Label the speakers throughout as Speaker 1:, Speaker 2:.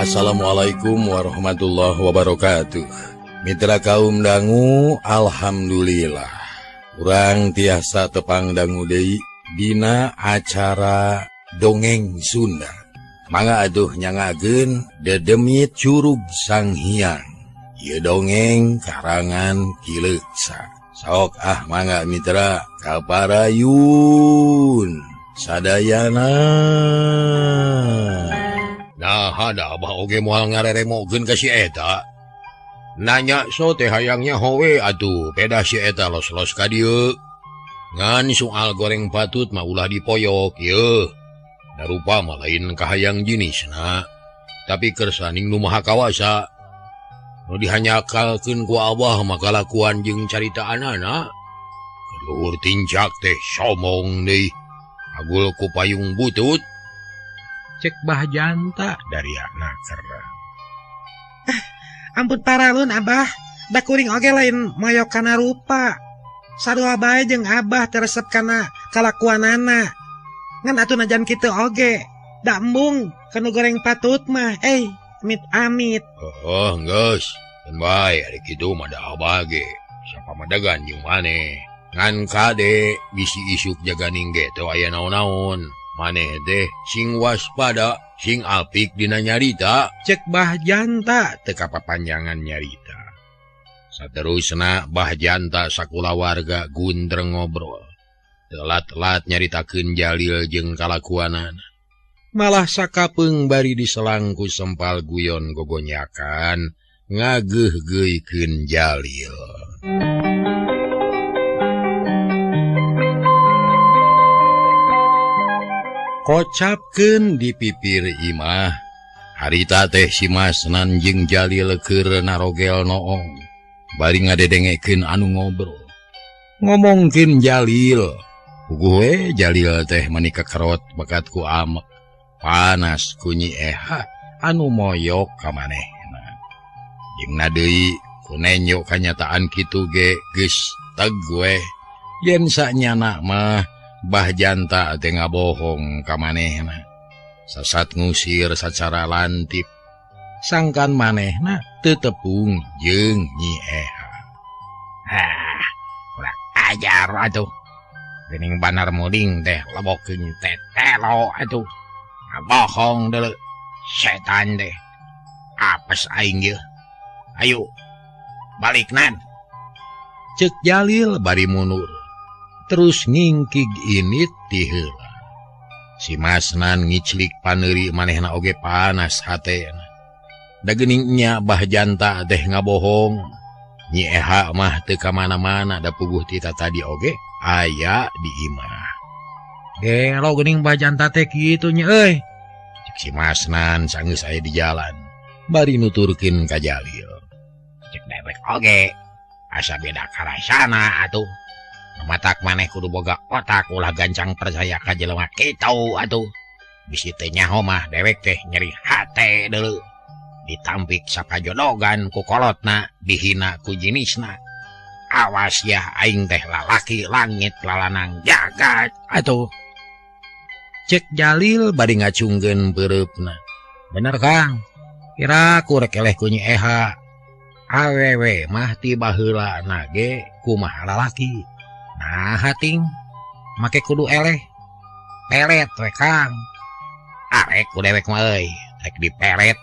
Speaker 1: Assalamualaikum warahmatullahi wabarakatuh. Mitra kaum dangu, alhamdulillah urang tiasa tepang dangu deui dina acara Dongeng Sunda. Mangga aduh nyangakeun Dedemit Curug Sang Hyang. Ieu dongeng karangan Ki Leuksa. Sok ah mangga mitra kaparayun sadayana. Nah, ada Abah oge moal ngareremokeun ka si eta. Nanya so teh hayangnya howe atuh, beda si eta los-los ka dieu. Ngan soal goreng patut mah ulah dipoyok yeuh. Da rupa mah lain kahayang jinisna, tapi kersaning nu maha kawasa. Nu dihanyakalkeun ku Abah mah kalakuan jeung caritaanana. Luhur tincak teh somong deui. Agul ku payung butut. Cek Bah Janta dari anak kera.
Speaker 2: Ampun paralun Abah, da kuring oge lain moyok kana rupa. Sarua bae jeung Abah teu resep kana kalakuanana. Ngan atuh najan kitu oge, da embung kanu goreng patut mah, amit amit.
Speaker 1: Oh, geus. Keun bae ari kitu mah da Abah ge. Sapamadegan jeung maneh. Ngan kade bisi isuk jaganing ge teu aya naon-naon. Maneh teh sing waspada, sing apik dina nyarita. Cek Bah Janta teu kapapanjangan nyarita. Saterusna Bah Janta sakulawarga gundreng ngobrol. Telat-telat nyaritakeun Jalil jeung kalakuanana. Malah sakapeung bari diselangku sempal guyon gogonyakan ngageuh-geuikeun Jalil. Kocapkeun di pipir imah. Harita teh si Masnan jeung Jalil keur narogel noong. Bari ngadedengekeun anu ngobrol. Ngomongkeun Jalil. Puguh we Jalil teh mani kekerot bakat ku amek. Panas ku Nyi Eha anu moyok ka manehna. Jeung deui ku nenjo kanyataan kitu ge geus teg we. Yen sanyana mah Bah Janta teh ngabohong ka manehna. Sasat ngusir sacara lantip. Sangkan manehna teu tepung jeung Nyi Eha.
Speaker 2: Ah, kurang ajar atuh. Geuning banar muding teh lebokeun teh telo atuh. Ngabohong deuleu setan teh. Apes aing ieu. Ayo balik nan.
Speaker 1: Cek Jalil bari mundur. Terus ngingkig init ti heula. Si Masnan ngiclik paneuri manehna oge panas hatena. Da geuning nya Bah Janta teh ngabohong. Nyi Eha mah teu ka mana-mana da puguh ti tadi oge aya di imah.
Speaker 2: Gelo geuning Bah Janta teh kitu nya euy.
Speaker 1: Cek si Masnan sanggeus aya di jalan bari nuturkeun ka Jalil.
Speaker 2: Cek dewek oge asa beda karasana atuh. Matak maneh kudu boga otak ulah gancang percaya ka jelema kitu atuh. Bisi teu nyaho mah dewek teh nyeri hate deuleu. Ditampik sapajodogan ku kolotna, dihina ku jinisna. Awas ya aing teh lalaki langit lalanang jagat atuh.
Speaker 1: Cek Jalil bari ngacungkeun peureupna.
Speaker 2: Bener Kang, kira ku rek eleh ku Nyi Eha. Awewe mah ti baheula na ge kumaha lalaki. Nah ting make kudu eleh. Pelet we Kang. Arek ku dewek mah euy, rek diperet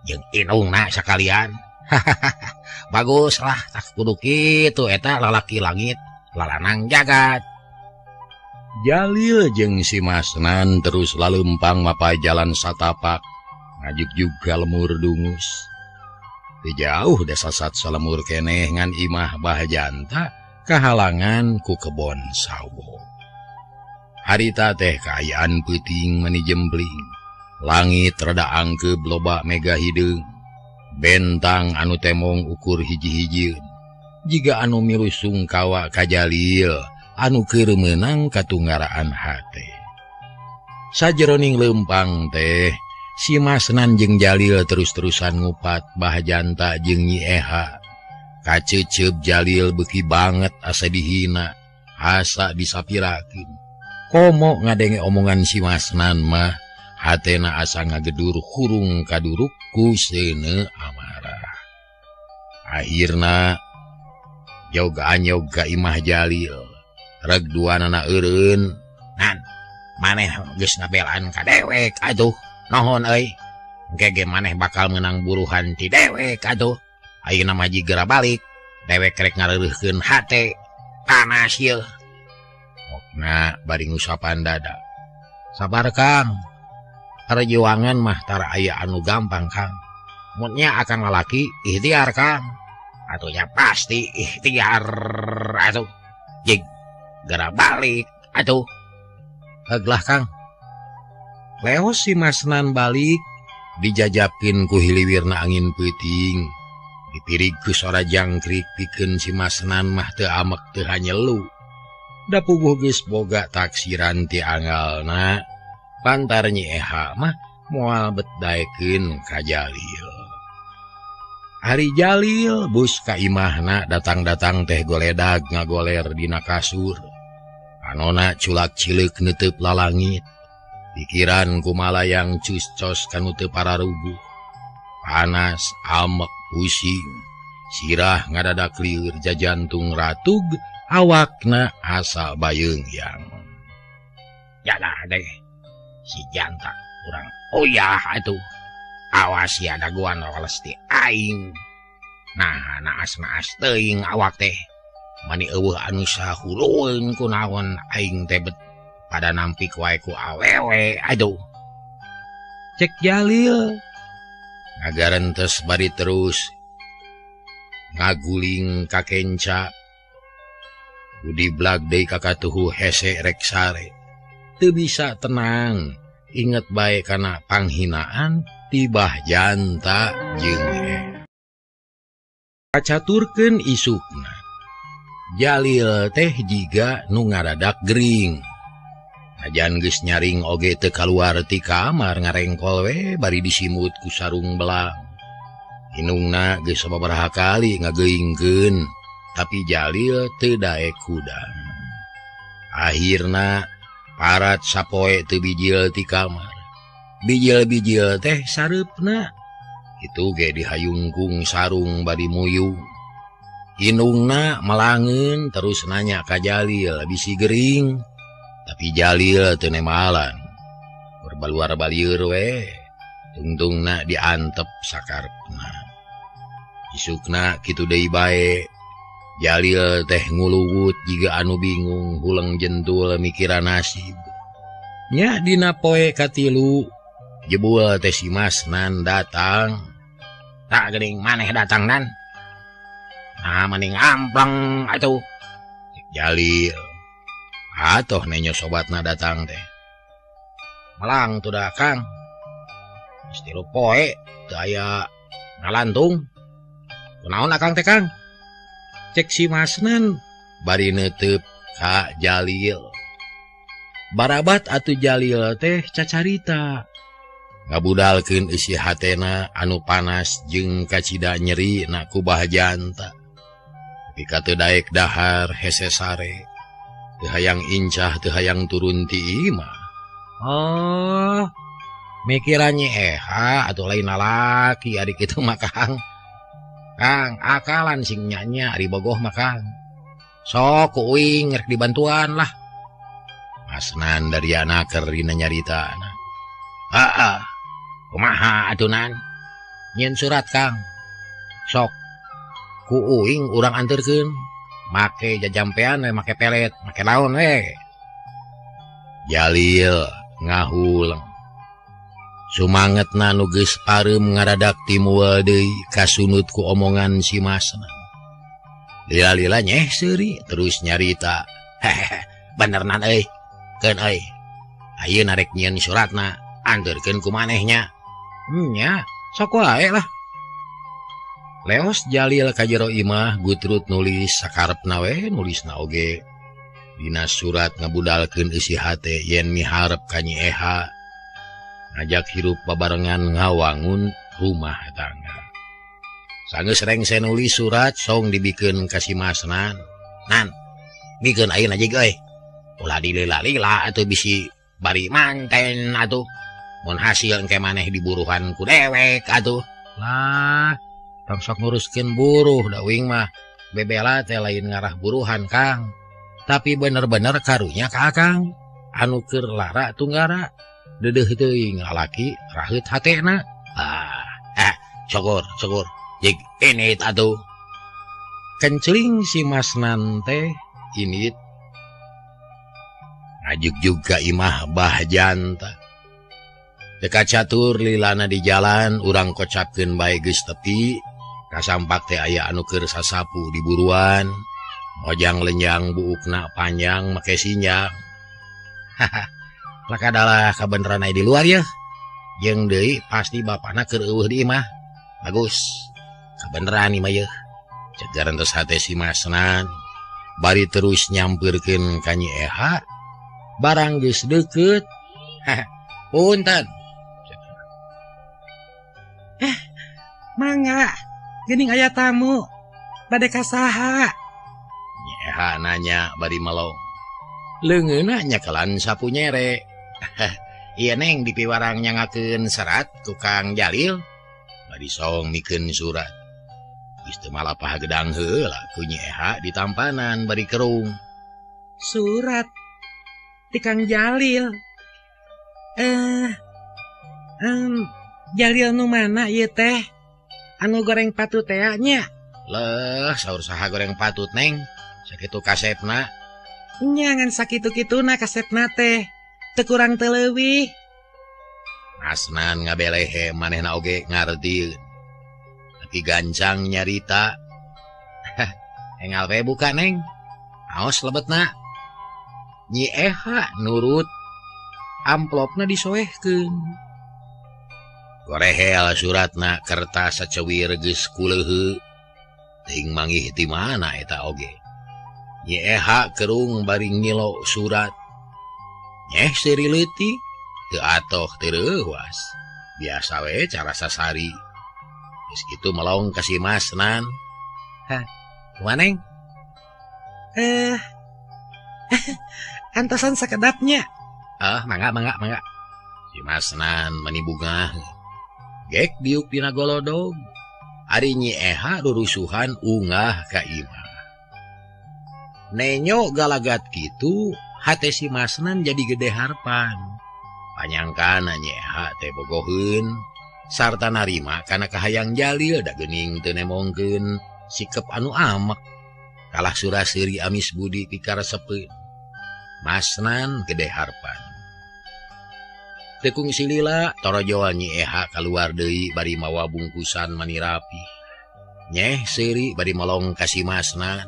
Speaker 2: jeung inungna sakalian. Bagus lah tak kudu kitu eta lalaki langit lalanang jagat.
Speaker 1: Jalil jeung si Masnan terus lalempang mapay jalan satapak ngajuk juga lemur dungus. Teu jauh desa sat salemur keneh ngan imah Bah Janta kahalangan ku kebon sawo. Harita teh kaayaan peuting mani jembling. Langit rada angkeub loba mega hideung. Bentang anu temong ukur hiji-hijieun. Jiga anu milu sungkawa ka Jalil anu keur meunang katunggaraan hate. Sajeroning leumpang teh si Masnan jeung Jalil terus-terusan ngupat Bah Janta jeung Nyi Eha. Kacecep Jalil beuki banget asa dihina, asa disapirakeun. Komo ngadenge omongan si Masnan mah hatena asa ngagedur hurung kaduruk Ku seuneu amarah. Akhirna jog anyog ka Imah Jalil. Reg duanana eureun.
Speaker 2: Nan, maneh geus ngabelaan ka dewek atuh. Nohon euy. Engke ge maneh bakal meunang buruhan ti dewek atuh. Ayeuna mah jigera balik. Dewek rek ngareureurkeun hate. Panas ieu.
Speaker 1: Mokna bari ngusapan dada.
Speaker 2: Sabar Kang. Perjuangan mah tara aya anu gampang Kang. Mun nya akang lalaki ikhtiar Kang. Atuh nya pasti ikhtiar atuh. Jig gera balik atuh.
Speaker 1: Heuglah Kang. Leos si Masnan balik dijajapkeun ku hiliwirna angin peuting. Dipirig ku sora jangkrik pikeun si Masnan mah teu amek teu hanyelu. Da puguh geus boga taksiran ti anggalna. Pantar Nyi Eha mah moal bet daekeun ka Jalil. Ari Jalil bus ka imahna datang-datang teh goledag ngagoler dina kasur. Panona culak cileuk neuteub lalangit. Pikiran kumalayang cus-cos kanu teu pararuguh. Panas, amek, pusing. Sirah ngadadak lieur jajantung ratug, awakna asa bayeungyang.
Speaker 2: Jadah deh. Si jantak urang uyah atuh. Awas sia dagoan wales ti aing. Nah, naas-naas teuing awak teh. Mani eueuh anu sahulueun kunaon aing teh bet pada nampik wae ku awewe aduh.
Speaker 1: Cek Jalil ngagarentes bari terus ngaguling ka kenca. Budi blag deui ka katuhu hese rek sare. Teu bisa tenang, inget bae kana panghinaan tibah janta jeung Kacaturkeun isukna. Jalil teh jiga nu ngaradak gering. Najan geus nyaring oge teu kaluar ti kamar ngarengkol we bari disimut ku sarung belang. Indungna geus sababaraha kali ngageuingkeun, tapi Jalil teu daek hudang. Akhirna parat sapoe teu bijil ti kamar. Bijil-bijil teh sareupna. Itu ge dihayungkung sarung bari muyung. Indungna melangeun terus nanya ka Jalil bisi gering. Tapi Jalil teu nemalan. Berbaluar balieur we. Tungtungna diantep sakarepna. Isukna kitu deui bae. Jalil teh nguluwut jiga anu bingung huleng jentul mikiran nasib. Nya dina poe katilu jebul teh si Masnan datang.
Speaker 2: Tak geuning maneh datang nan. Nah mending amplang atuh.
Speaker 1: Cek Jalil. Atoh nenyo sobatna datang teh.
Speaker 2: Melang tuh dah Kang. Geus tilu poe teu aya ngalantung. Kunaon akang teh Kang?
Speaker 1: Cek si Masnan bari neuteub ka Jalil. Barabat atuh Jalil teh cacarita. Ngabudalkeun eusi hatena anu panas jeung kacida nyeri na ku bah janta. Tapi ka teu daek dahar hese sare. Teu hayang incah teu hayang turun ti imah.
Speaker 2: Oh, mikiran Nyi Eha atuh lain lalaki ari kitu mah Kang. Kang, akalan sing nya-nya ari bogoh mah Kang. Sok ku uing rek dibantuan lah.
Speaker 1: Masnan dari anak keur dina nyaritana.
Speaker 2: Heeh. Kumaha atuh nan? Nyieun surat Kang. Sok ku uing urang anterkeun. Make jajampean we, make pelet, make naon we.
Speaker 1: Jalil ngahuleng. Sumangetna nu geus pareum ngaradak timuel deui kasunut ku omongan si Masna. Lila-lila nyeh seuri terus nyarita.
Speaker 2: Hehehe, bener nan euy. Keun euy. Ayeuna rek nyieun suratna, anterkeun ku manehnya.
Speaker 1: Nya, sok wae lah. Leos Jalil ka jero imah gutrut nulis sakarepna we nulisna oge. Dina surat ngabudalkeun eusi hate yen miharep ka Nyi Eha. Ngajak hirup babarengan ngawangun rumah tangga. Sanggeus rengse nulis surat song dibikeun ka si Masnan.
Speaker 2: Nan, bikeun ayeuna jig euy. Ulah dilila-lila atuh bisi bari manten atuh. Mun hasil engke maneh diburuhan ku dewek atuh. Lah, tong sok nguruskeun buruh da uing mah bebela teh lain ngarah buruhan Kang. Tapi bener-bener karunya ka Akang anu keur lara tunggara deudeuh teuing lalaki raheut hatena. Ah, syukur syukur. Jig init atuh. Kenceling si Masnan teh init. Ngajuk juga imah Bah Janta. Dekat catur lilana di jalan urang kocapkeun bae geus tepi. Kasampak teh aya anu keur sasapu di buruan. Mojang lenjang buukna panjang make sinjang. Haha. Lakadalah kabeneran aya di luar yeuh. Jeung deui pasti bapana keur eueuh di imah. Bagus. Kabeneran imah yeuh. Cek garantos hate si Masnan. Bari terus nyampeurkeun ka Nyi Eha. Barang geus deukeut. Punten.
Speaker 3: Mangga, geuning aya tamu. Bade ka saha?
Speaker 1: Nyi Eha nanya bari melong. Leungeunna nyekelan sapu nyere. Ieu Neng dipiwarang nyangakeun serat ku Kang Jalil. Bari song mikeun surat. Geus teu malapah gedang heula ku Nyi Eha ditampanan bari kerung.
Speaker 3: Surat ti Kang Jalil. Jalil nu mana ieu teh? Anu goreng patut teh nya?
Speaker 1: Leuh, saur saha goreng patut Neng? Sakitu kasepna.
Speaker 3: Nya ngan sakitu-kituna kasepna teh. Teu kurang teu leuwih.
Speaker 1: Masnan ngabelehe manehna oge ngarti. Tapi gancang nyarita. Engal we buka Neng. Aos lebetna. Nyi Eha nurut. Amplopna disoehkeun. Gorehel suratna kertas sacewir geus kuleuheu. Teuing mangih ti mana eta oge. Nyi Eha kerung bari ngilo surat. Nyeh seuri leutik teu atoh teu reuwas. Biasa we cara sasari. Geus kitu melong ka si Masnan.
Speaker 2: Hah, kumaha Neng?
Speaker 3: Antosan sakedapnya.
Speaker 2: Ah, mangga mangga mangga.
Speaker 1: Si Masnan mani bungah. Gek diuk dina golodog. Ari Nyi Eha rurusuhan ungah ka imah. Nenyo galagat kitu, hate si Masnan jadi gede harpan. Panyangkana Nyi Eha teh bogoheun sarta narima kana kahayang Jalil da geuning teu nemongkeun sikep anu amek. Kalah sura-seuri amis budi pikaresepeun. Masnan gede harpan. Teu kungsi lila torojol Nyi Eha kaluar deui bari mawa bungkusan mani rapi. Nyeh seuri bari melong ka si Masnan.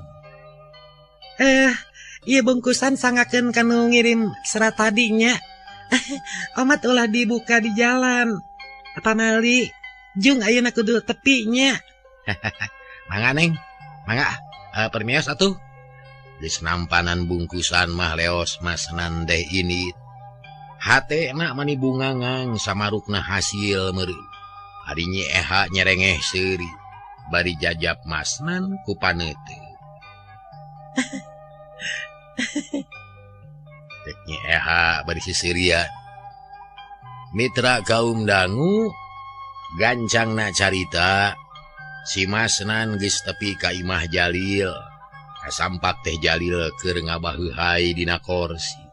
Speaker 3: Ieu bungkusan sangakeun kanu ngirim serat tadinya. Omat ulah dibuka di jalan. Apa mali jung ayeuna kudu tepinya.
Speaker 1: Mangga Neng, mangga permios atuh. Geus nampanan bungkusan mah leos Masnan teh ini. Hate na mani bungangang samarukna hasil meureun. Ari Nyi Eha nyerengeh seuri bari jajap Masnan ku paneuteuh. Cek Nyi Eha bari sisirian. Mitra kaum dangu gancangna carita si Masnan geus tepi ka imah Jalil. Kasampak teh Jalil keur ngabaheuhai dina korsi.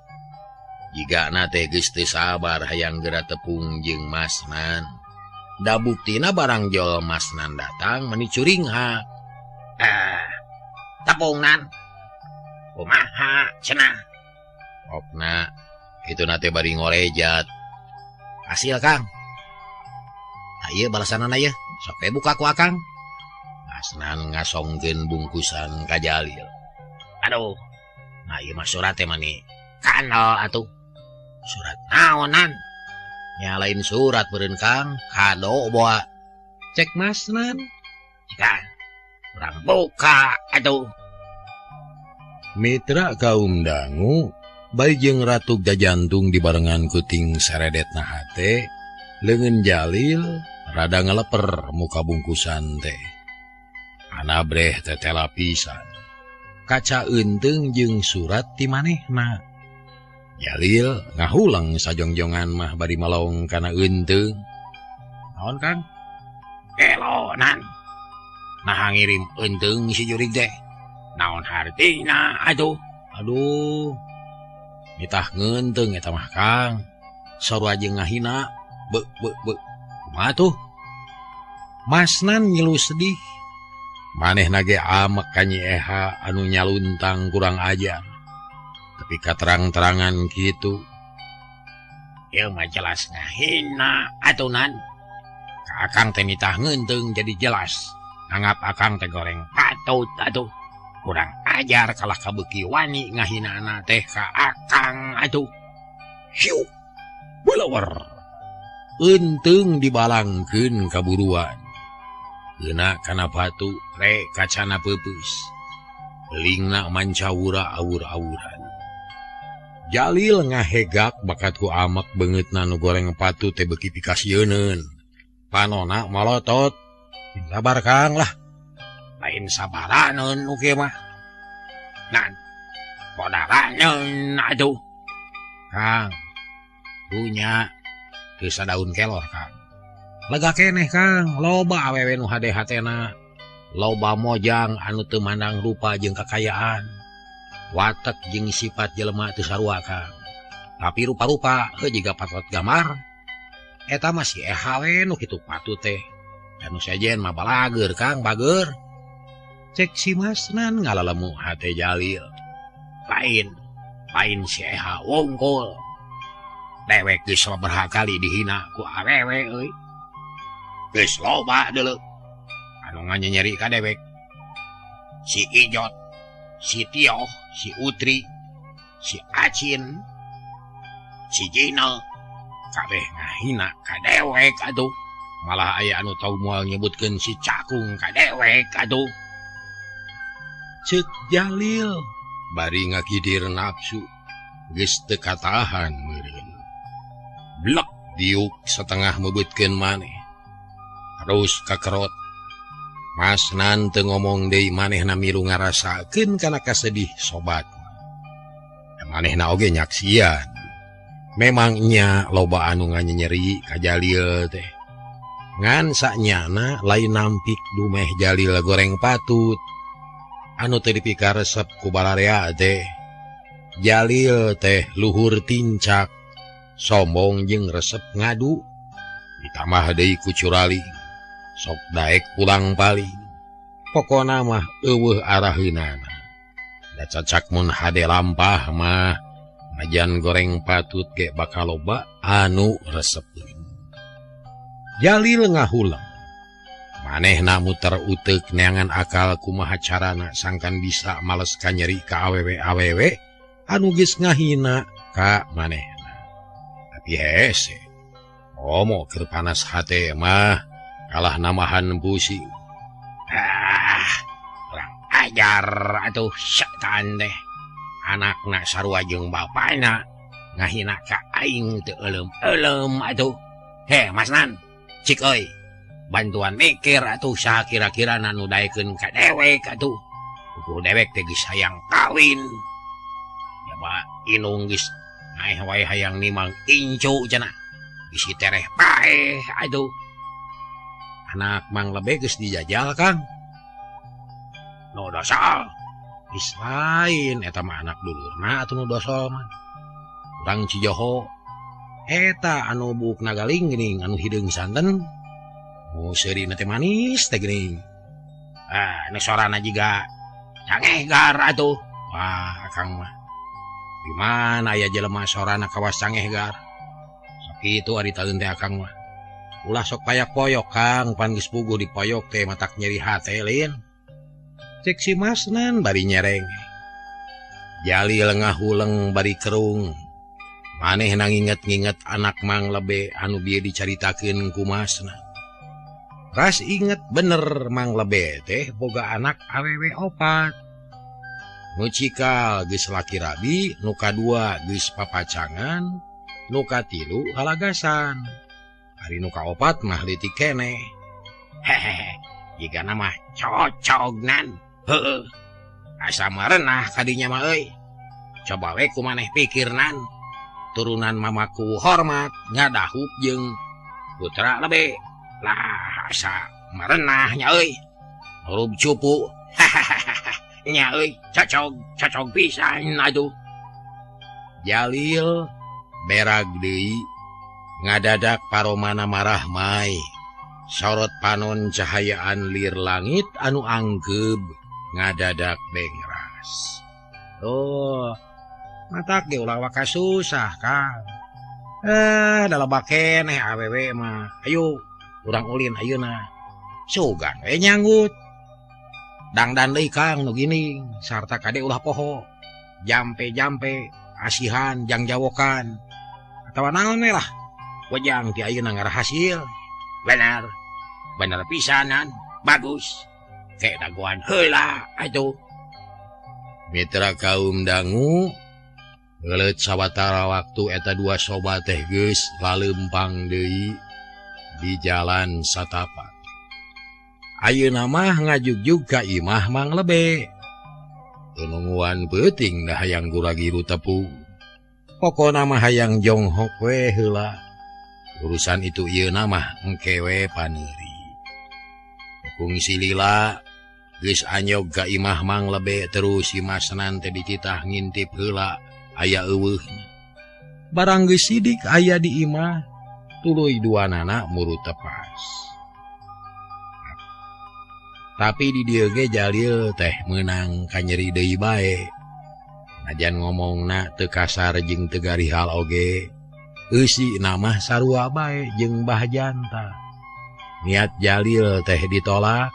Speaker 1: Jigana teh geus teu sabar hayang geura tepung jeung Masnan. Da buktina barang jol Masnan datang meni curinghak.
Speaker 2: Tepungnan. Kumaha cenah?
Speaker 1: Okna kituna teh bari ngorejat.
Speaker 2: Hasil Kang. Tah ieu balasanana yeuh, sok we buka ku Akang.
Speaker 1: Masnan ngasongkeun bungkusan ka Jalil.
Speaker 2: Aduh. Nah ieu mah surat teh mani kanal atuh. Surat naonan?
Speaker 1: Nyalain surat meureun Kang, kado boa.
Speaker 3: Cek Masnan.
Speaker 2: Jika urang buka atuh.
Speaker 1: Mitra kaum dangu bari jeung Ratu Jajantung dibarengan kuting saredetna hate, leungeun Jalil rada ngeleper muka bungkusan teh. Anabreh tetela pisan. Kaca eunteung jeung surat ti manehna. Jalil ngahulang sajongjongan mah bari malong kana eunteung. Naon Kang? Kelonan. Nah ngirim eunteung si jurig teh. Naon hartina atuh? Aduh. Nitah ngeunteung eta mah Kang. Sarua jeung ngahina. Be be be. Kumaha tuh? Masnan ngilu sedih. Manehna ge amek ka Nyi Eha anu nyaluntang kurang ajar. Tapi katerang-terangan kitu. Ieu mah jelas ngahina atuh Nan. Ka akang teh nitah ngeunteung jadi jelas. Nganggap akang teh goreng patut atuh. Kurang ajar kalah kabeuki wani ngahinana teh ka akang atuh. Hiu. Belewer. Eunteung dibalangkeun ka buruan. Geuna kana batu re kacana peupeus. Lingna mancawura awur-awuran. Jalil ngahegak bakat ku amek beungeutna nu goreng patut teh beuki pikasieuneun. Panona malotot. Sabar Kang lah. Lain sabaraneun nu kieu mah. Nan podaraneun atuh. Kang, dunya teu sadaun kelor Kang. Lega keneh Kang, loba awewe nu hade hatena. Loba mojang anu teu mandang rupa jeung kakayaan. Watek jeung sifat jelema teu sarua Kang. Tapi rupa-rupa heuh jiga patot gamar. Eta mah si Eha we nu kitu patut teh. Anu sejen mah balageur Kang, bageur. Cek si Masnan ngalalemu hate Jalil. Lain, lain si Eha wungkul. Dewek geus sababaraha kali dihina ku awewe euy. Geus loba deuleu anu nganyenyeri ka dewek. Si Ijot, si Tioh, si Utri, si Acin, si Jinal, kabeh ngahina ka dewek atuh. Malah aya anu tau moal nyebutkeun si Cakung ka dewek atuh. Ceuk Jalil bari ngakidir nafsu geus teu katahan meureun. Blek diuk setengah mebeutkeun maneh. Terus kakerot. Masnan teu ngomong deui manehna milu ngarasakeun kana kasedih sobat. Manehna oge nyaksian. Memang nya loba anu nganyenyeri ka Jalil teh. Ngan sanyana lain nampik dumeh Jalil goreng patut. Anu teu dipikaresep ku balarea teh. Jalil teh luhur tincak, sombong jeung resep ngadu. Ditambah deui ku curali. Sok daek pulang paling. Pokona mah eueuh araheunana. Da cacak mun hade lampah mah najan goreng patut ge bakal loba anu resepeun. Jalil ngahuleng. Manehna muter uteuk neangan akal kumaha carana sangkan bisa males kanyeri ka awewe-awewe anu geus ngahina ka manehna. Tapi hese, omo keur panas hate mah kalah namahan pusing. Ah, kurang ajar atuh setan teh. Anakna sarua jeung bapana ngahina ka aing teu euleum-euleum atuh. He, Mas Nan, cik euy. Bantuan mikir atuh saha kira-kira nu daekeun ka dewek atuh. Ukur dewek teh geus hayang kawin. Jaba inung geus naeh wae hayang nimang incu cenah. Bisi tereh paeh atuh. Anak Mang Lebe geus dijajal Kang. Nu dosol. Geus lain eta mah anak dulurna atuh nu dosol mah. Urang Cijoho. Eta anu buukna galing geuning anu hideung santen. Oh, seurina teh manis teh geuning. Ah, nu sorana jiga cangehgar atuh. Wah, akang mah. Di mana aya jelema sorana kawas cangehgar? Sok kitu ari taeun teh akang mah. Ulah sok payak-poyok Kang, pan geus puguh dipoyok teh matak nyeri hate lain. Cek si Masnan bari nyereng. Jalil ngahuleng bari kerung. Manehna nginget-nginget anak Mang Lebe anu bieu dicaritakeun ku Masna. Ras inget bener Mang Lebe teh boga anak awewe opat. Nu cikal geus laki rabi, nu kadua geus papacangan, nu katilu halagasan. Ari nu kaopat mah leutik keneh. Hehehe, jigana mah cocog Nan. Heueuh. Asa marenah kadinya mah euy. Coba we ku maneh pikir Nan.
Speaker 2: Turunan mamaku hormat ngadahup jeung putra lebe lah asa marenah nya euy. Huruf cupu. Hahaha nya euy cocog cocog pisan atuh.
Speaker 1: Jalil berag deui ngadadak paromana marah mai. Sorot panon cahayaan lir langit anu angkeub ngadadak bengras.
Speaker 2: Oh, matak ge ulah waka susah Kang. Da loba keneh awewe mah. Ayo urang ulin ayeuna. Sugan we nyanggut. Dangdan deui Kang nu gini sarta kade ulah poho. Jampe-jampe asihan jang jawokan. Atawa naon we lah. Wejang ti ayeuna ngarah hasil.
Speaker 1: Benar. Bener pisanan, bagus. Kayak dagoan heula atuh. Mitra kaum dangu ngeuleut sawatara waktu eta dua sobat teh geus lalempang deui di jalan satapak. Ayeuna mah ngajugjug ka imah Mang Lebe. Teu nungguan peuting da hayang guragiru tepu. Pokona mah hayang jonghok we heula. Urusan itu ieu mah engke we paneuri. Kungsi lila geus anyog ka imah Mang Lebe terus si Masnan teh dititah ngintip heula aya eueuhna. Barang geus sidik aya di imah, tuluy duanana muru tepas. Tapi di dieu ge Jalil teh meunang kanyeri deui bae. Najan ngomongna teu kasar jeung teu garihal oge, eusi namah sarua bae jeung Bah Janta. Niat Jalil teh ditolak,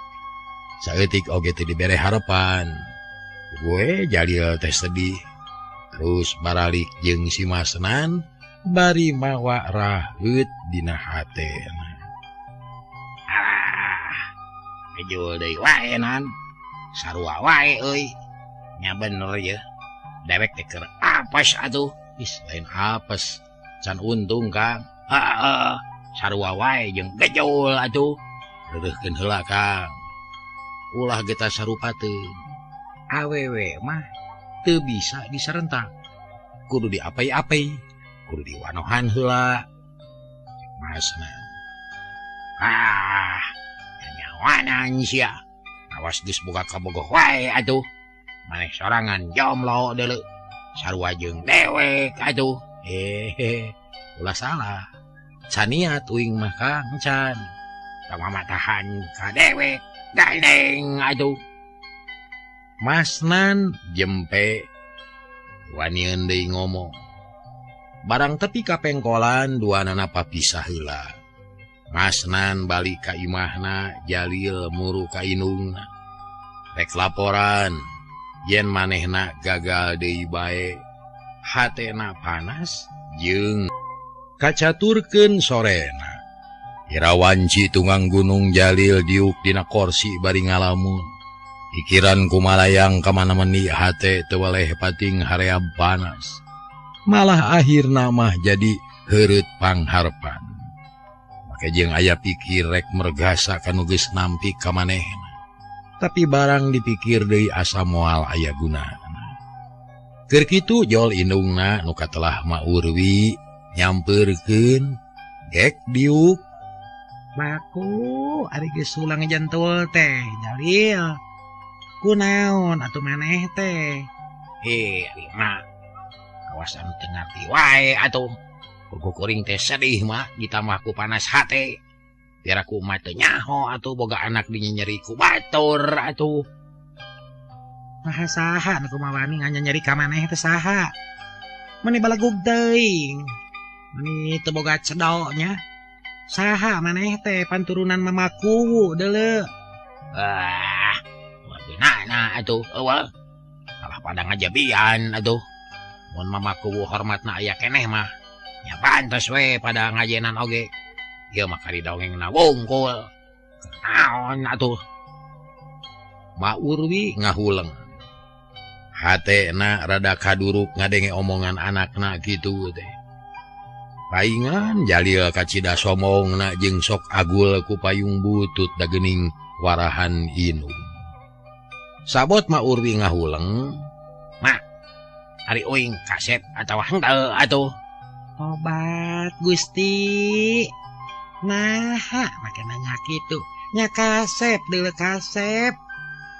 Speaker 1: saeutik oge teu dibere harepan. Gue Jalil teh sedih. Terus baralik jeung si Masnan bari mawa raheut dina hatena.
Speaker 2: Alah, ngejul deui wae nan. Sarua wae euy. Nya bener ye. Dewek teh keur apes atuh.
Speaker 1: Ih, lain apes. Can untung Kang.
Speaker 2: Heeh, sarua wae jeung gejul atuh.
Speaker 1: Reureuhkeun heula Kang. Ulah geus sarupa teuing. Awewe mah teu bisa disarentak. Kudu diapei-apei, kudu diwanohan heula. Masna.
Speaker 2: Ah, nyawanan sia. Awas geus boga kabogoh wae atuh. Maneh sorangan jomblo deuleu. Sarua jeung dewek atuh.
Speaker 1: Hehe, ulah salah. Caniat uing mah Kang can.
Speaker 2: Tong mamatahan ka dewek gandeng atuh.
Speaker 1: Masnan jempe wanian deui ngomong. Barang tepi ka pengkolan duanana papisah heula. Masnan balik ka imahna, Jalil muru ka indungna. Rek laporan yen manehna gagal deui bae. Hatena panas jeung kacaturkeun sorena. Irawanci tunggang gunung Jalil diuk dina korsi bari ngalamun. Pikiran kumalayang kamana meni hate teu weleh pating hareab panas. Malah akhirna mah jadi heureut pangharpan. Make jeung aya pikir rek mergasa kanu geus nampi ka manehna. Tapi barang dipikir deui asa moal aya gunana. Keur kitu jol indungna nu katelah Ma Urwi nyampeurkeun gek diuk.
Speaker 3: Baku ari geus sulang jantul teh Jalil. Kunaon atuh maneh teh?
Speaker 2: Ari mah kawasan teu ngarti wae atuh. Kukuring teh sedih mah ditambah ku panas hate. Biar aku mah teu nyaho atuh boga anak dinyenyeri ku batur atuh.
Speaker 3: Mah saha nu kumaha wani nganyenyeri ka maneh teh saha? Meni balagug teuing. Meni teu boga cedok nya. Saha maneh teh panturunan mamaku deuleu.
Speaker 2: Ah, gunana atuh eueuh. Kalah pada ngajabian atuh. Mun mamaku hormatna aya keneh mah nya pantes we pada ngajenan oge. Ieu mah kari dongengna wungkul. Naon atuh?
Speaker 1: Ma Urwi ngahuleng. Hatena rada kaduruk ngadenge omongan anakna kitu teh. Paingan Jalil kacida somongna jeung sok agul ku payung butut dagening warahan inung. Sabot Ma Urwi ngahuleng,
Speaker 2: "Ma, ari uing kasep atawa henteu atuh?"
Speaker 3: Tobat Gusti. Nah, make nanya kitu. Nya kasep deuleu kasep.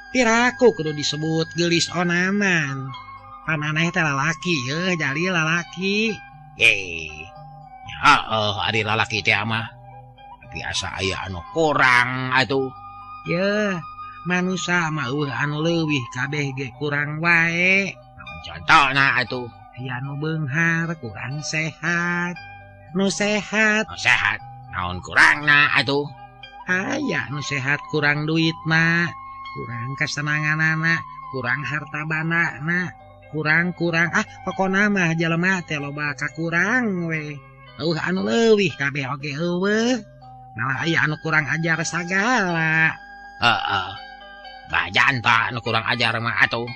Speaker 3: Piraku kudu disebut geulis onaman. Pan aneh teh lalaki yeuh Jalil lalaki.
Speaker 2: Heeh ari lalaki teh mah. Tapi asa aya anu kurang atuh.
Speaker 3: Yeuh, manusa mah eueuh anu leuwih kabeh ge kurang wae.
Speaker 2: Contohna atuh.
Speaker 3: Aya nu beunghar kurang sehat. Nu sehat,
Speaker 2: Nu sehat naon kurangna atuh.
Speaker 3: Aya nu sehat kurang duitna, kurang kesenanganana, kurang harta bandana, kurang-kurang ah pokona mah jelema teh loba kakurang we. Eueuh anu leuwih kabeh oge eueuh. Malah aya anu kurang ajar sagala.
Speaker 2: Heeh. Bajanta anu kurang ajar mah atuh.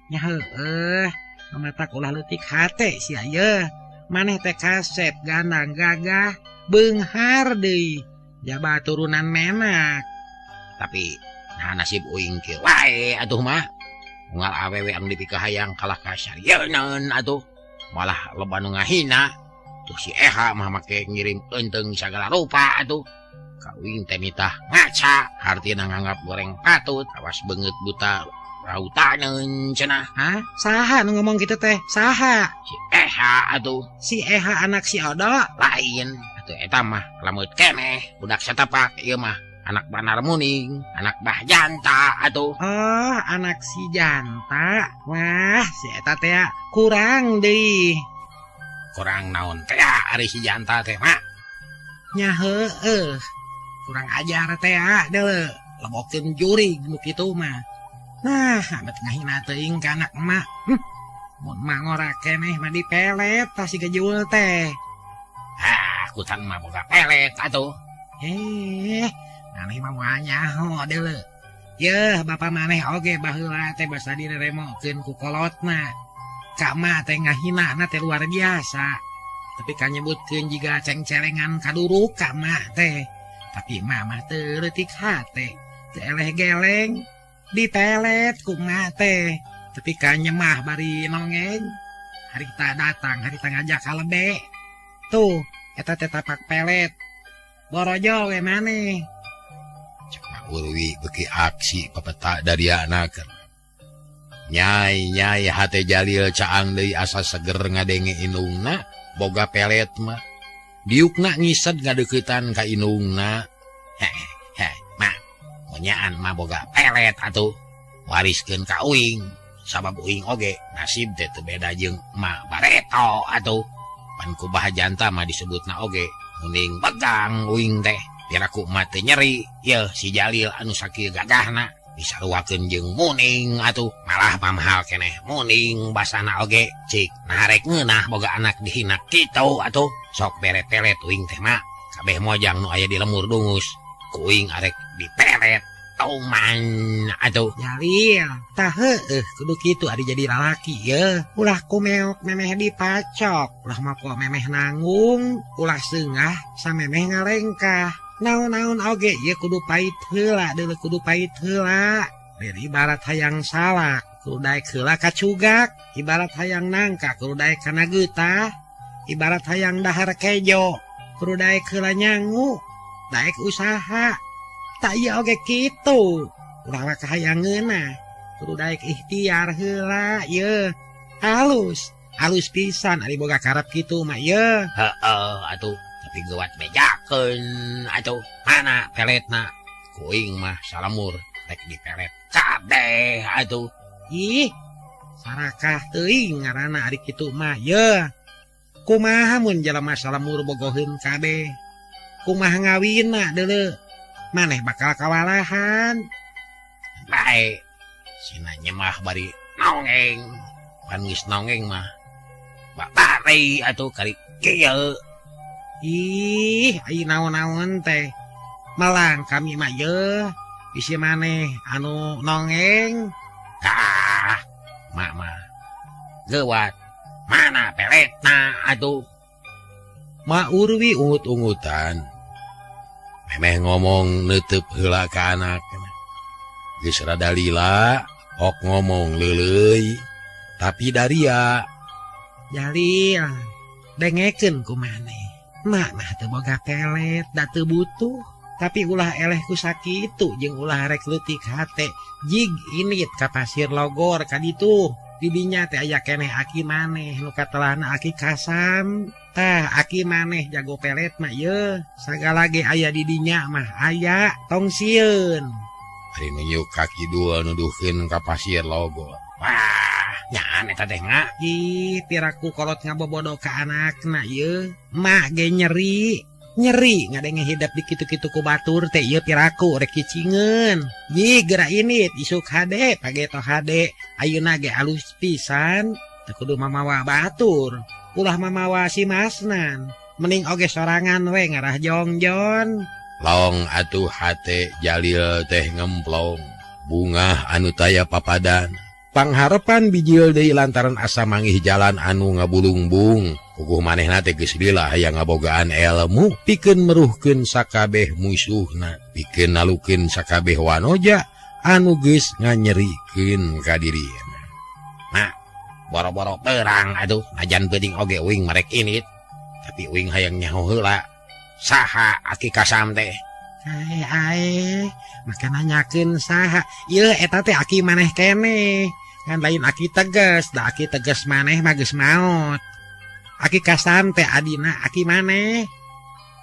Speaker 3: Nya heueuh, matak ulah leutik hate sia yeuh. Maneh teh kasep gandang gagah, beunghar deui. Jaba turunan menak.
Speaker 2: Tapi nah nasib uing kieu wae atuh mah. Unggal awewe anu dipikahayang kalah ka sarieun atuh. Malah loba nu ngahina. Tuh si Eha mah make ngirim eunteung sagala rupa atuh. Ka uing teh nitah ngaca, hartina nganggap goreng patut, awas beungeut buta rautaneun cenah.
Speaker 3: Hah? Saha nu ngomong kitu teh? Saha?
Speaker 2: Si Eha atuh.
Speaker 3: Si Eha anak si Odo?
Speaker 2: Lain. Atuh eta mah lamut keneh, budak satapak ieu mah anak Banar Muning, anak Bah Janta atuh.
Speaker 3: Oh, anak si Janta. Wah, si eta teh kurang deui.
Speaker 2: Kurang naon teh ari si Janta teh mah?
Speaker 3: Nya heueuh. Kurang ajar teh deuleu. Lebokeun jurig nu kitu mah. Nah, bet ngahina teuing ka anak emak. Mun mah ngora keneh mah dipelet tah si gejul teh.
Speaker 2: Ah, kutan mah boga pelet atuh.
Speaker 3: Maneh mah moal nyaho deuleu. Yeuh, bapa maneh oge baheula teh basa direremokeun ku kolotna. Ka emak teh ngahinana teh luar biasa. Tapi ka nyebutkeun jiga ceng-celengan kaduruk ka emak teh. Tapi emak mah teu leutik hate, teu eleh geleng. Dipelet ku emak teh. Tapi ka nyemah bari nongeng. Harita datang, harita ngajak kalebe. Tuh, eta teh tapak pelet. Borojo we maneh.
Speaker 1: Cek Mak Urwi beuki aksi pepeta dari anak. Nyai nyai hate Jalil caang deui asa seger ngadenge indungna boga pelet mah. Diukna ngised ngadeuketan ka indungna.
Speaker 2: Heh heh, mah monyaan mah boga pelet atuh. Wariskeun ka uing, sabab uing oge nasib teh teu beda jeung emak bareto atuh. Pan ku Bah Janta mah disebutna oge muning begang uing teh. Piraku emak teh nyeri, yeuh si Jalil anu sakieu gagahna disaruakeun jeung muning atuh. Malah pamahal keneh muning basana oge cik nah rek ngeunah boga anak dihina kitu atuh. Sok bere pelet uing teh mah. Kabeh mojang nu aya di lemur dungus ku uing arek dipelet toman atuh.
Speaker 3: Jalil, tah heueuh kudu kitu ari jadi lalaki yeuh. Ulah kumeok memeh dipacok, ulah mapo memeh nanggung, ulah seungah samemeh ngalengkah. Naon-naon oge ieu kudu pait heula, deuleu kudu pait heula. Lir ibarat hayang salak, kudu daek heula kacugak. Ibarat hayang nangka, kudu daek kana geutah. Ibarat hayang dahar kejo, kudu daek heula nyangu, daek usaha. Tak ieu oge kitu. Ulah mah kahayang ngeunah, kudu daek ikhtiar heula ieu. Halus, halus pisan ari boga karep kitu mah ieu.
Speaker 2: Heeh atuh. Tapi geuwat bejakeun atuh. Mana peletna? Kuing mah salamur rek dipelet kabeh atuh.
Speaker 3: Ih, sarakah teuing ngaranna ari kitu mah yeuh. Kumaha mun jelema salamur bogoheun kabeh? Kumaha ngawinna deuleu? Maneh bakal kawalahan.
Speaker 2: Bae, sina nyemah bari nongeng. Pan geus nongeng mah babari atuh kari kieu.
Speaker 3: Ih, ai naon-naon teh. Malang kami mah yeuh, bisi maneh anu nongeng.
Speaker 2: Ah, mak mah geuwat. Mana peletna atuh?
Speaker 1: Mak Urwi ungut-ungutan. Memeh ngomong neuteub heula ka anak. Geus rada lila, ok ngomong leuleuy, tapi daria.
Speaker 3: Jalil, Dengekeun ku maneh. Mak mah teu boga pelet, da teu butuh. Tapi ulah eleh ku sakitu jeung ulah rek leutik hate. Jig init ka Pasir Logor ka ditu. Di dinya teh aya keneh aki maneh nu katelahna aki Kasam. Tah aki maneh jago pelet mah yeuh. Sagala ge aya di dinya mah aya, tong sieun.
Speaker 1: Ari nunjuk ka kidul nuduhkeun ka Pasir Logor.
Speaker 2: Wah, nyaan eta teh mak.
Speaker 3: Ih, piraku kolot ngabobodo ka anakna yeuh. Mak ge nyeri. Nyeri ngadenge hidep di kitu-kitu ku batur teh ieu piraku rek cicingeun. Jig geura init isuk hade pageto hade. Ayeuna ge alus pisan teu kudu mamawa batur. Ulah mamawa si Masnan. Mending oge sorangan we ngarah jongjon.
Speaker 1: Long atuh hate Jalil teh ngemplong. Bungah anu taya papadan. Pangharepan bijil deui lantaran asa manggih jalan anu ngabulungbung. Puguh manehna teh geus lila hayang ngabogaan elmu pikeun meruhkeun sakabeh musuhna, pikeun nalukeun sakabeh wanoja anu geus nganyerikeun ka dirina.
Speaker 2: Nah, boro-boro perang atuh najan peuting oge uing marek init. Tapi uing hayang nyaho heula saha aki Kasam teh.
Speaker 3: Ae ae, maka nanyakeun saha. Ieu eta teh aki maneh keneh. Ngan lain aki tegas, da aki tegas maneh mah geus maot. Aki Kasam teh adina aki maneh.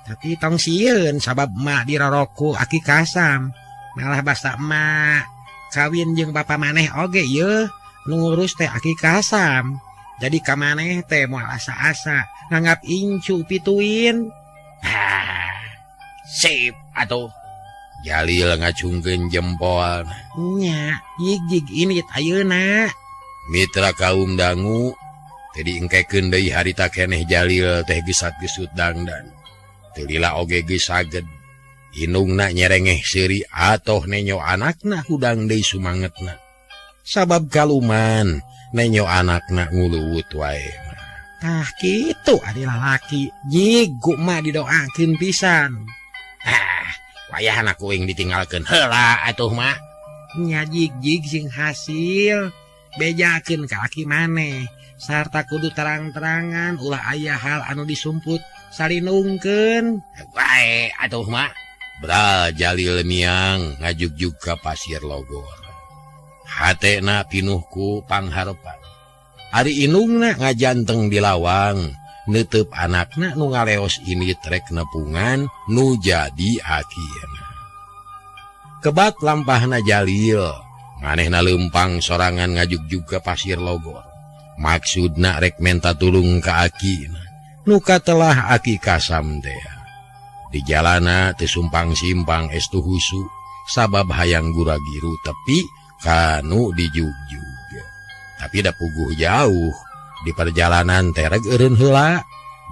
Speaker 3: Tapi tong sieun sabab emak diroroku aki Kasam. Malah basa emak kawin jeung bapa maneh oge yeuh nu ngurus teh aki Kasam. Jadi ka maneh teh moal asa-asa nganggap incu pituin.
Speaker 2: Ah, sip atuh.
Speaker 1: Jalil ngacungkeun jempol.
Speaker 3: Nya, jig-jig init ayeuna.
Speaker 1: Mitra kaum dangu teu diengkekeun deui harita keneh Jalil teh gesat-gesut dangdan. Teu lila oge geus saged. Indungna nyerengeh seuri atoh nenyo anakna hudang deui sumangetna. Sabab kaluman nenyo anakna nguluwut wae.
Speaker 3: Tah kitu ari lalaki, jig ku emak didoakeun pisan.
Speaker 2: Ah, wayahna ku uing ditinggalkeun heula atuh mah.
Speaker 3: Nya jig-jig sing hasil bejakeun ka aki maneh sarta kudu terang-terangan ulah aya hal anu disumput salinungkeun.
Speaker 2: Bae atuh mah.
Speaker 1: Bra Jalil miang ngajugjug ka Pasir Logor. Hatena pinuh ku pangharepan. Ari indungna ngajanteng di lawang neuteub anakna nu ngaleos ini trek nepungan nu jadi akina. Kebat lampahna Jalil, manehna leumpang sorangan ngajugjug ka Pasir Logor. Maksudna rek menta tulung ka akina. Nu katelah aki Kasam teh. Di jalana teu sumpang-simpang estu husu sabab hayang guragiru tepi kanu dijugjug. Tapi da puguh jauh di perjalanan tereg eureun heula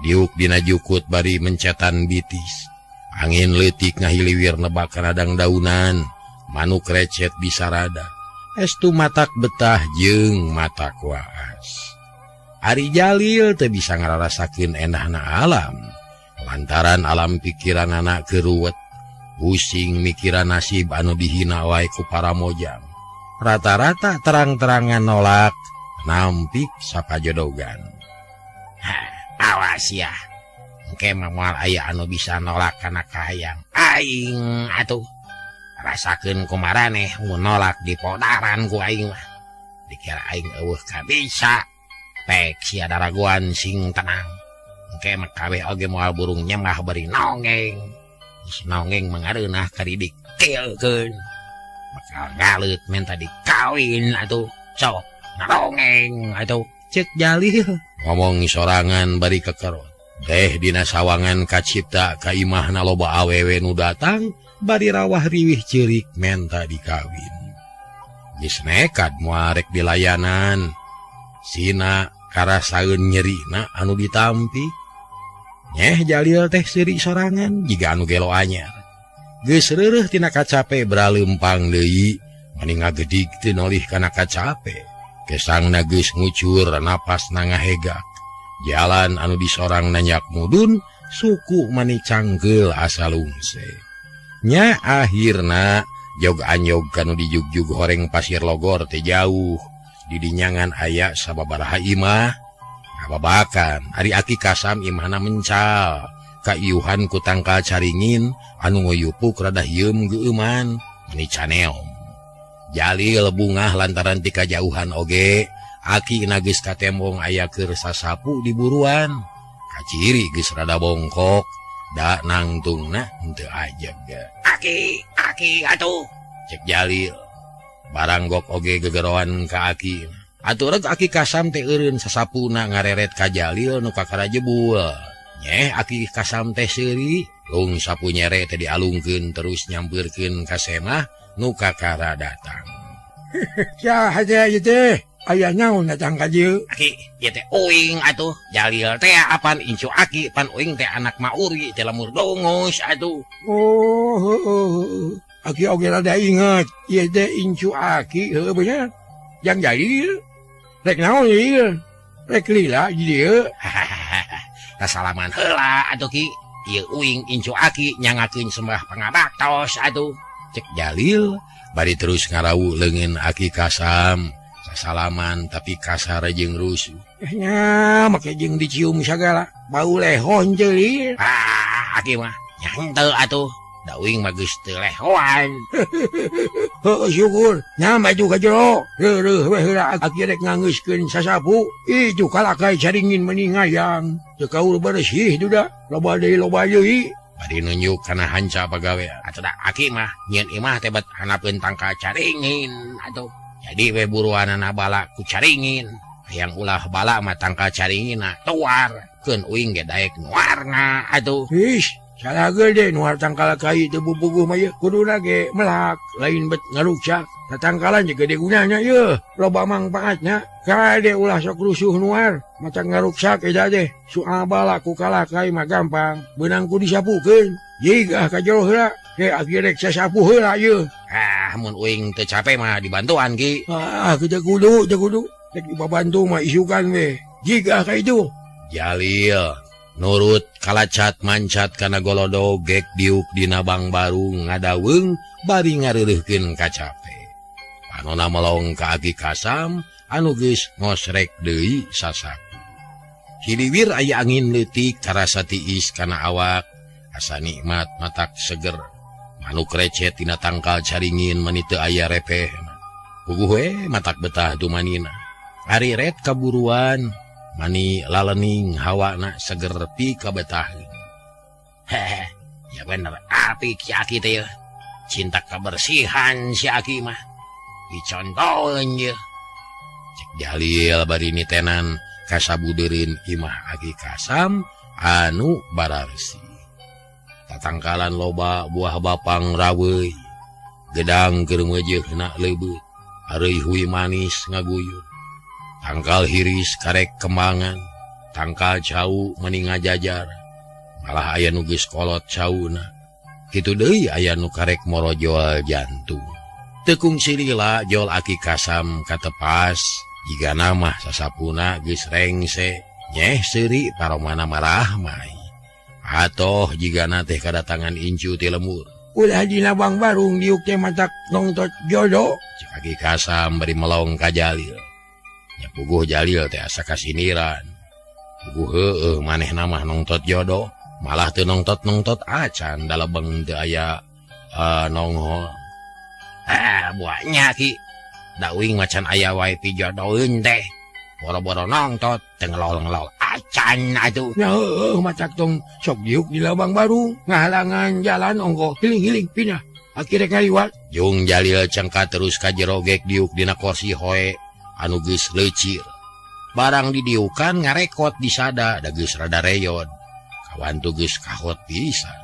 Speaker 1: diuk dina jukut bari mencetan bitis. Angin leutik ngahiliwir nebak kana dangdaunan, manuk recet bisarada. Estu matak betah jeung matak waas. Ari Jalil teu bisa ngararasakeun endahna alam. Lantaran alam pikiranana keruwet, pusing mikiran nasib anu dihina wae ku para mojang. Rata-rata terang-terangan nolak nampik sapajodogan.
Speaker 2: Hah, awas ya. Engke mah moal aya anu bisa nolak kana kahayang aing atuh. Rasakeun ku maraneh mun nolak di podaran ku aing mah. Dikira aing eueuh ka bisa. Pek sia daragoan sing tenang. Engke mah kabeh oge moal burung nyemah bari nongeng. Geus nongeng mah ngareunah karidik tilkeun. Bakal ngaleut menta dikawin atuh. Sok ngarongeng atuh.
Speaker 3: Cek Jalil
Speaker 1: ngomong sorangan bari kekerot. Deh dina sawangan kacipta ka imahna loba awewe nu datang bari rawah riwih ceurik menta dikawin. Geus nekat moal rek dilayanan. Sina karasaeun nyerina anu ditampi. Nyeh Jalil teh seuri sorangan jiga anu gelo anyar. Geus reureuh tina kacape braleumpang deui, mani ngagedig teu nolih kana kacape. Kesangna geus ngucur napasna ngahegak. Jalan anu disorang nanyak mudun, suku mani cangkeul asa lungse. Nya akhirna jog anyog kanu dijugjug horeng Pasir Logor teh jauh. Di dinyangan aya sababaraha imah. Ngababakan ari Aki Kasam imahna mencal kaiuhan ku tangkal caringin anu nguyupuk rada hieum geueuman meni caneom. Jalil bungah lantaran ti kajauhan oge Aki na geus katembong aya keur sasapu di buruan. Kaciri geus rada bongkok da nangtungna henteu ajeg. Aki, aki atuh cek Jalil. Baranggok oge gegeroan ka Aki. Atuh reg Aki Kasam teh eureun sasapuna ngareret ka Jalil nu kakara jebul. Nyeh Aki Kasam teh seuri, lung sapu nyere teh dialungkeun terus nyampeurkeun ka semah nu kakara datang.
Speaker 4: Saha teh ieu teh? Aya naon datang ka dieu?
Speaker 2: Aki, ieu teh uing atuh. Jalil teh apan incu Aki, pan uing teh anak Mauri teh lemur dongus atuh.
Speaker 4: Oh, heueuh. Aki oge rada inget, ieu teh incu Aki, heueuh bener. Jang Jalil. Rek naon ieu? Rek lila di dieu.
Speaker 2: Tah salaman heula atuh Ki. Ieu uing incu Aki nyangakeun sembah pangabaktos atuh.
Speaker 1: Cek Jalil bari terus ngarawu leungeun Aki Kasam. Salaman tapi kasar jeung rusuh.
Speaker 4: Nya make jeung dicium sagala bau lehon Jalil.
Speaker 2: Ah, Aki mah nya henteu atuh. Da uing mah geus teu lehoan.
Speaker 4: Heueuh syukur. Nya maju ka jero. Reureuh we heula Aki rek nganggeuskeun sasapu. Itu kalakai caringin meni ngayang. Teu kaur bersih duda. Loba deui loba deui.
Speaker 1: Bari nunjuk kana hanca pagawean.
Speaker 2: Atuh da Aki mah nyieun imah teh bet hanapeun tangkal caringin atuh. Jadi we buruanana bala ku caringin. Hayang ulah bala mah tangkal caringinna tuar. Keun uing ge daek nuarna atuh.
Speaker 4: Ish, salah gede nuar tangkal kai teu bubuguh mah yeuh. Kuduna ge melak, lain bet ngaruksak. Tatangkalan ge gede gunanya yeuh. Loba mangpaatna. Kade ulah sok rusuh nuar, maca ngaruksak eta teh. Soal bala ku kalakai mah gampang, beunang ku disapukeun. Jig ah ka jero heula. Ke Aki rek sasapu heula yeuh.
Speaker 2: Ah, mun uing teu cape mah dibantuan Ki.
Speaker 4: Ah, teu kudu, teu kudu. Rek dibabantu mah isukan we. Jig ah ka itu.
Speaker 1: Jalil nurut kalacat mancat kana golodog gek diuk dina bangbarung ngadaweung bari ngareureuhkeun kacape. Panona melong ka Aki Kasam anu geus ngosrek deui sasapu. Hiliwir aya angin leutik karasa tiis kana awak, asa nikmat matak seger. Manuk recet tina tangkal caringin meni teu aya repehna. Puguh we matak betah dumanina. Ari ret kaburuan mani lalening hawana seger pi kabetaheun.
Speaker 2: Hehe, ya bener apik si Aki teh yeuh. Cinta kebersihan si Aki mah. Dicontoheun yeuh.
Speaker 1: Cek Jalil bari nitenan kasabudeureun imah Aki Kasam anu bararsi. Tatangkalan loba buah bapang raweuy, gedang keur meujeuna leubeut, areuy hui manis ngaguyur. Tangkal hiris karek kembangan, tangkal cau meni ngajajar. Malah aya nu geus kolot cauna. Kitu deui aya nu karek morojol jantung. Teu kungsi lila jol Aki Kasam katepas, jigana mah sasapuna geus rengse, nyeh seuri paromana marahmai. Atoh jigana teh kadatangan incu ti lemur.
Speaker 4: Ulah dina bangbarung diuk teh matak nongtot jodoh.
Speaker 1: Cek Aki Kasam bari melong ka Jalil. Nya puguh Jalil teh asa kasiniran. Puguh heueuh manehna mah nongtot jodoh, malah teu nongtot-nongtot acan da lebeng teu aya nonghol.
Speaker 2: Ah, buahnya Ki. Da uing macan aya wae pijodoheun teh. Boro-boro nongtot teu ngelol-ngelol acan atuh.
Speaker 4: Ya heueuh macak tong sok diuk di labang baru ngahalangan jalan ongkoh hiling-hiling pindah. Aki rek ngaliwat.
Speaker 1: Jung Jalil cengka terus ka jero gek diuk dina kursi hoe anu geus leucir. Barang didiukan ngarekot disada da geus rada reyod. Kawantu geus kahot pisan.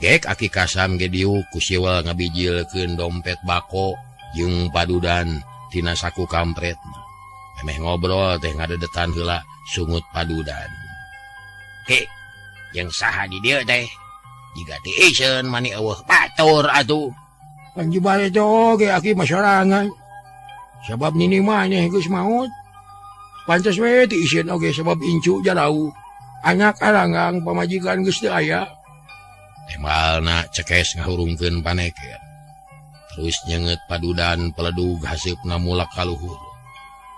Speaker 1: Gek Aki Kasam ge diuk ku siwel ngabijilkeun dompet bako jeung padudan tina saku kampretna. Memeh ngobrol teh ngadedetan heula sungut padudan.
Speaker 2: Ki, jeung saha di dieu teh? Jiga tiiseun mani eueuh batur atuh.
Speaker 4: Panji bale teh oge Aki mah sorangan. Sabab nini maneh geus maot. Pantes we tiiseun oge sabab incu jarauh. Anak aranggang pamajikan geus teu aya.
Speaker 1: Tembalna cekes ngahurungkeun paneker. Terus nyenget padudan peledug haseupna mulak ka luhur.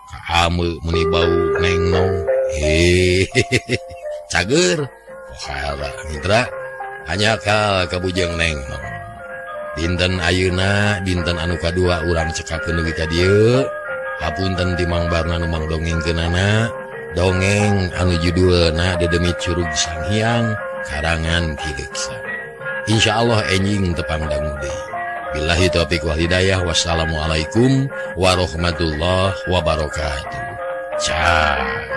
Speaker 1: Kaame meni bau neng nong. Hehehe cager. Pohara mitra hanya kal kabujeng neng. Dinten ayeuna dinten anu kadua urang cekapkeun dugi ka dieu. Hapunten ti Mang Barna nu mang dongengkeunana. Dongeng anu judulna Dedemit Curug Sanghyang karangan Ki Deksa. Insyaallah enjing tepang dangu deui. Billahi taufiq wal hidayah. Wassalamualaikum warahmatullahi wabarakatuh. Ciao.